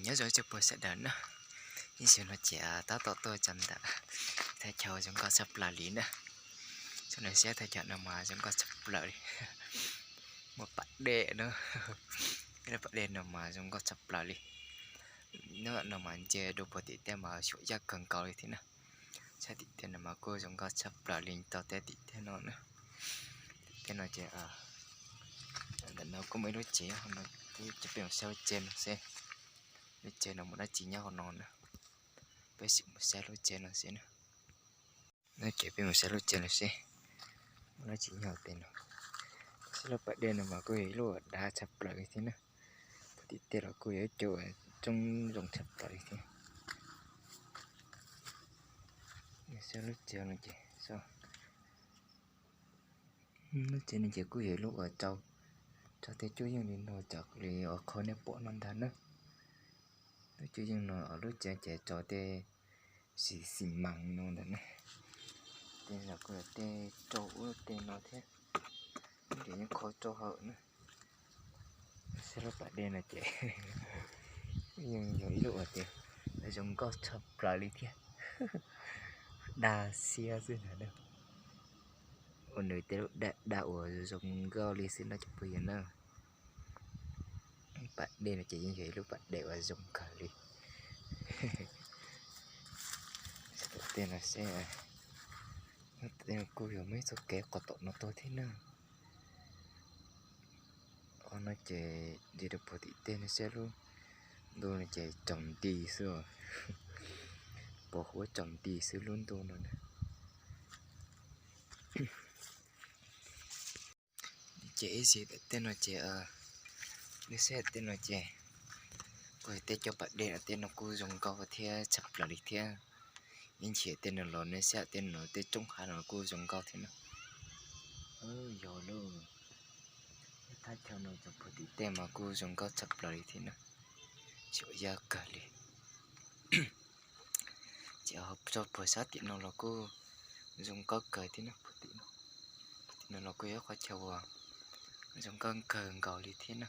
Nyob zoo tsoom phooj ywg sawv daws na, ib zaug no ces tab tom tuaj txog ntawm thaj chaw zoo nkauj tshaj plaws li na. Tsoom no saib thaj chaw no mas zoo nkauj tshaj plaws li. Muaj pas dej na, lub pas dej no mas zoo nkauj tshaj plaws li. Hnub no mas ntsia dua puag tim tej mas xyuam yaj kawg nkaus li thiab na. Saib tim tej no mas kuj zoo nkauj tshaj plaws li tau tej tim tej no na. Tim tej no ces ntawm no kuj muaj ib lub tsev, coj peb mus saib lub tsev no seb. Lub tsev no muaj dab tsi nyob hauv no na. Peb sim mus saib lub tsev no seb na. No ces peb mus saib lub tsev no seb muaj dab tsi nyob hauv tej no. Saib lub pas dej no mas kuj yog ib lub uas dav tshaj plaws li thiab na. Puag tim tej los kuj yog ib co uas coob zoo tshaj plaws li thiab. Saib lub tsev no ces, lub tsev no ces kuj yog ib lub uas tso, tso tej cuab yeej li no cov li uas qhov nej pom no ntag na. Lub cuab yeej no, lub tsev ces tso tej xim xi mas no ntag na. Tej no kuj yog tej rau ub tej no thiab, ces yeej kho rau hauv na. Saib lub pas dej no ces yeej yog ib lub uas tias zoo nkauj tshaj plaws li thiab. Daj siab xwb ntag na. Ua nws tej lub daj daj uas zoo nkauj li xwb no cov phooj ywg na. Pas dej no ces yeej yog ib lub pas dej uas zoo kawg li. Saib tom tej no seb, tom tej no kuj yog muaj ib txoj kev qhov tom no tuaj thiab na. Qhov no ces ntsia rau puag tim tej no seb lub ntuj no ces tsaus nti xwb, pos huab tsaus nti xwb lub ntuj no na. Ces ib zig tom tej no ces, nej saib tej no ces kuj yog tej cov pas dej no, tej no kuj zoo nkauj thiab tshaj plaws li thiab. Ib ntsis tej no los nej saib tej no tej roob hav no kuj zoo nkauj thiab na. Yog lub thaj chaw no cov puag tim tej mas kuj zoo nkauj tshaj plaws li thiab na. Xyuam yaj kawg li. Ces ho tso puag sab tim no los kuj zoo nkauj kawg thiab na. Puag tim no, puag tim no los kuj yog ib qhov chaw uas zoo nkauj kawg nkaus li thiab na.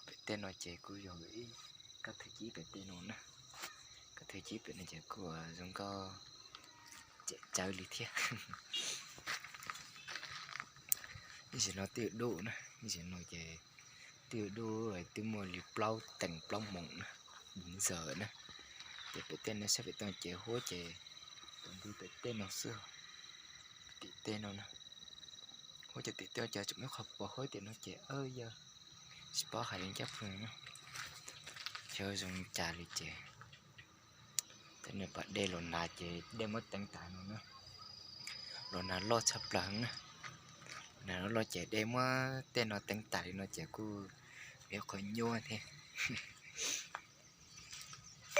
Pem tej no ces kuj yog ib kab thwv cib pem tej no na. Kab thwv cib pem no ces kuj zoo nkauj tsem tsawv li thiab. Ib zaug no twb dub na, ib zaug no ces twb dub, twb muaj li plaub teev plaub moos na, ntxawm na. Ces pem tej no saib pem tej ces huab ces tau nti pem tej no xwb. Tim tej no na, huab ces tim tej ces tseem muaj ib qho pos huab tim no ces yog tsis paub hais li ncaj phooj ywg na. Xyov zoo cas li ces tej no pas dej los nag ces dej muab teev tas no na. Los nag loj tshaj plaws na. Los nag loj loj ces dej muab tej no teev tas li no ces kuj yog qhov nyuaj thiab.